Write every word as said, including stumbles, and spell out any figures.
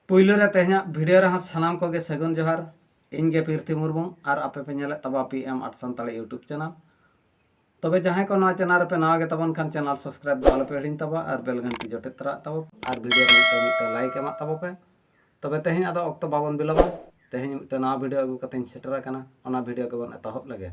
ᱯᱩᱭᱞᱩ ᱨᱮ ᱛᱮᱦᱮᱧᱟᱜ ᱵᱷᱤᱰᱤᱭᱳ ᱨᱮᱦᱚᱸ ᱥᱟᱱᱟᱢ ᱠᱚᱜᱮ ᱥᱟᱹᱜᱩᱱ ᱡᱚᱦᱟᱨ᱾ ᱤᱧ ᱜᱮ ᱯᱤᱨᱛᱷᱤ ᱢᱩᱨᱢᱩ ᱟᱨ ᱟᱯᱮ ᱯᱮ ᱧᱮᱞᱮᱫ ᱛᱟᱵᱚᱱᱟ P M art Santali YouTube channel. ᱛᱚᱵᱮ ᱡᱟᱦᱟᱸᱭ ᱠᱚ ᱱᱚᱣᱟ ᱪᱮᱱᱮᱞ ᱨᱮᱯᱮ ᱱᱟᱣᱟ ᱜᱮ ᱛᱟᱵᱚᱱ ᱠᱷᱟᱱ ᱪᱮᱱᱮᱞ ᱥᱟᱵᱥᱠᱨᱟᱭᱤᱵ ᱫᱚ ᱟᱞᱚᱯᱮ ᱦᱤᱲᱤᱧ ᱛᱟᱵᱚᱱᱟ ᱟᱨ ᱵᱮᱞ ᱜᱷᱟᱱᱴᱤ ᱡᱚᱴᱮᱫ ᱛᱚᱨᱟᱜ ᱛᱟᱵᱚᱱ ᱟᱨ ᱵᱷᱤᱰᱤᱭᱳ ᱨᱮ ᱢᱤᱫᱴᱟᱝ ᱢᱤᱫᱴᱟᱝ ᱞᱟᱭᱤᱠ ᱮᱢᱟᱜ ᱛᱟᱵᱚᱱ ᱯᱮ᱾ ᱛᱚᱵᱮ ᱛᱮᱦᱮᱧ ᱟᱫᱚ ᱚᱠᱛᱚ ᱵᱟᱵᱚᱱ ᱵᱤᱞᱚᱢᱟ, ᱛᱮᱦᱮᱧ ᱢᱤᱫᱴᱟᱝ ᱱᱟᱣᱟ ᱵᱷᱤᱰᱤᱭᱳ ᱟᱹᱜᱩ ᱠᱟᱛᱮᱧ ᱥᱮᱴᱮᱨ ᱟᱠᱟᱱᱟ, ᱚᱱᱟ ᱵᱷᱤᱰᱤᱭᱳ ᱜᱮᱵᱚᱱ ᱮᱛᱚᱦᱚᱵ ᱞᱮᱜᱮ᱾